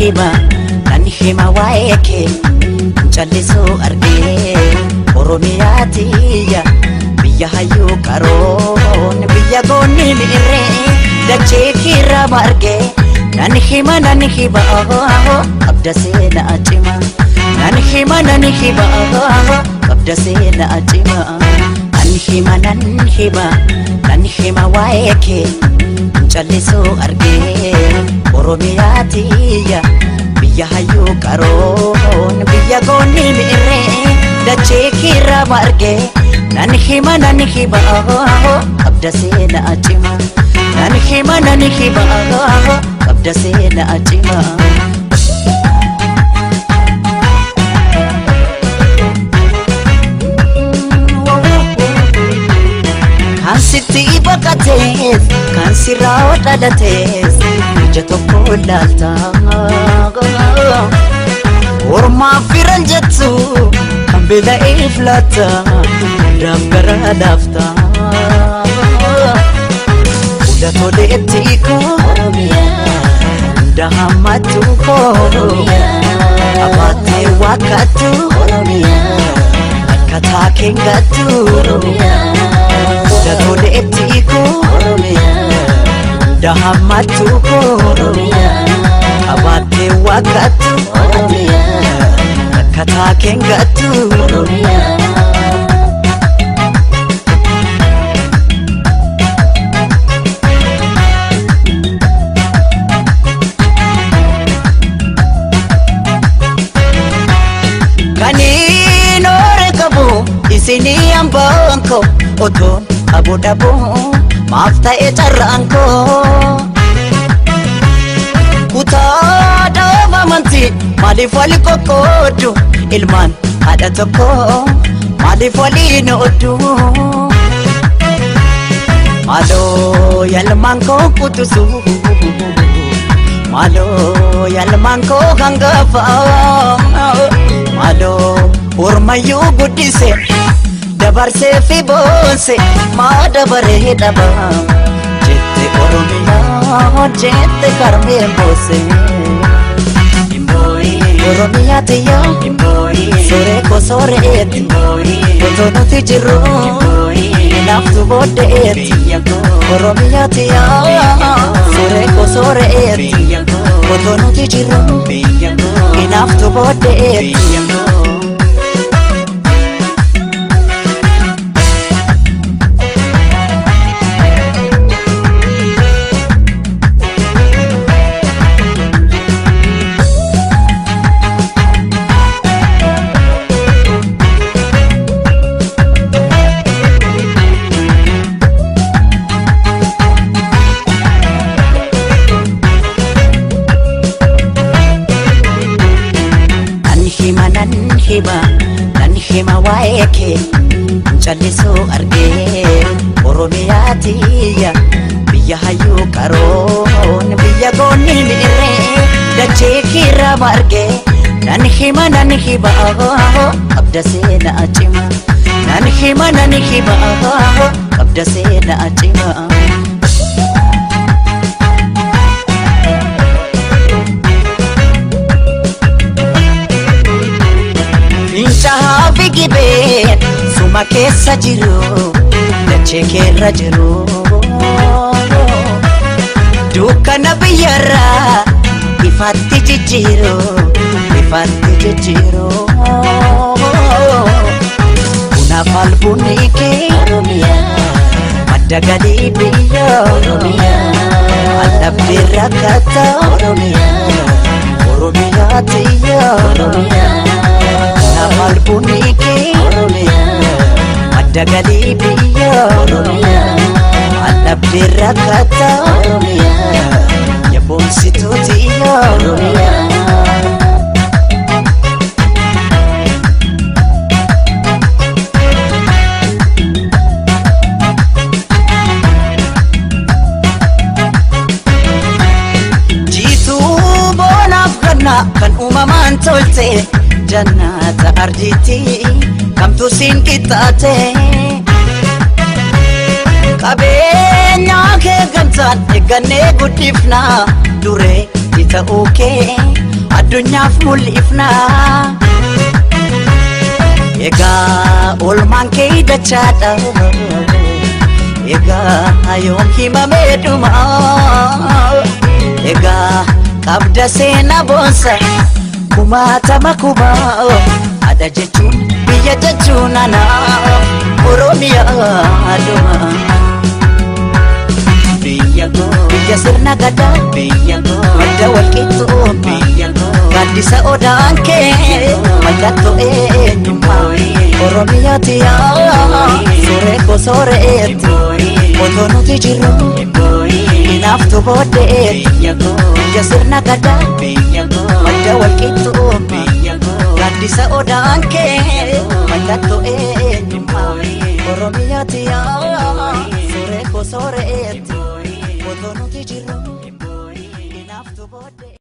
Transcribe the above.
hima nan hima waa'ee kee callisuu argee Oromiyaa tiyya biyya hayyuu qaroon biyya goonni mi'irree dachee kiirraa margee nan hima qabda seenaa cimaa nan hima qabda seenaa cimaa nan hima nan hima nan hima waa'ee kee callisuu argee Oromiyaa tiyya biyya hayyuu qaroon biyya goonni mi'irree dachee kiirraa margee nan hima qabda seenaa cimaa nan hima qabda seenaa cimaa. Kan sitti baqatees kan sirraa dhalatees ija tokko ilaalta. Ormaaf firan jettu kan beela'eef laatta hundaaf garaa laafta. Fuula toleetti koo hunda hammattu koo qabaattee waakkattu akka taakeen gattu. Fuula toleetti koo hunda hammattu koo qabaattee waakkattu akka taakeen gattu. Kaniin oore qabu isinii hambaan koo otoon qabu dhabuu maaf ta'e carraan koo. Kutaa dhaaba amantii maaliif wali qoqqooddu ilmaan haadha tokko maaliif waliin ooddu. Maaloo yalmaan koo qutusu maaloo yalmaan koo hangafa maaloo ormayyuu guddise dabarsee fi boonse maa dabaree dhaba jette Oromiyaa jette karmeen boose. Oromiyaa tiyya sooree koo sooreetti otoo nuti jirru naaftu booddeetti. Oromiyaa tiyya sooree koo sooreetti otoo nuti jirru naaftu booddeetti. Nan hima waa'ee kee callisuu argee Oromiyaa tiyya biyya hayyuu qaroon biyya goonni mi'irree dachee kiirraa margee nan hima qabda seenaa cimaa nan hima qabda seenaa cimaa. Fincaa'aa fi gibeen suma keessa jiru dachee keerra jiru. Dukkana biyyarraa ifaatti jijjiiru ifaatti jijjiiru. Kunaaf albuunni kee madda galii biyya aldhabdee rakkata Oromiyaa tiyya. Kanaaf albuunni kee madda galii biyya aldhabdee rakkata yaboonsituu tiyya. Jiituu boonaaf ganna kan uumamaan tolte jannata arjiitti kamtu siin qixxaate. Qabeenyaa kee gamtaan eeggannee guddifnaa duree ta'uu kee Addunyaaf mul'ifna. Egaa oolmaan kee dachaadha. Egaa yoom himamee dhuma. Egaa qabda seenaa boonsa kumaatama kuma. Haadha jechuun biyya jechuun ana Oromiyaa dhuma. Biyya koo biyya sirna gadaa, biyya koo madda walqixxummaa, biyya koo gaaddisa odaan kee mallattoo eenyummaa. Oromiyaati yaa sooree koo sooreetti, otoo nuti jirru hinaaftu booddeetti. Biyya sirna gadaa, biyya koo madda walqixxummaa, biyya koo gaaddisa odaan kee mallattoo eenyummaa. Oromiyaati yaa sooree koo sooreetti, otoo nuti jirru hinaaftu booddee.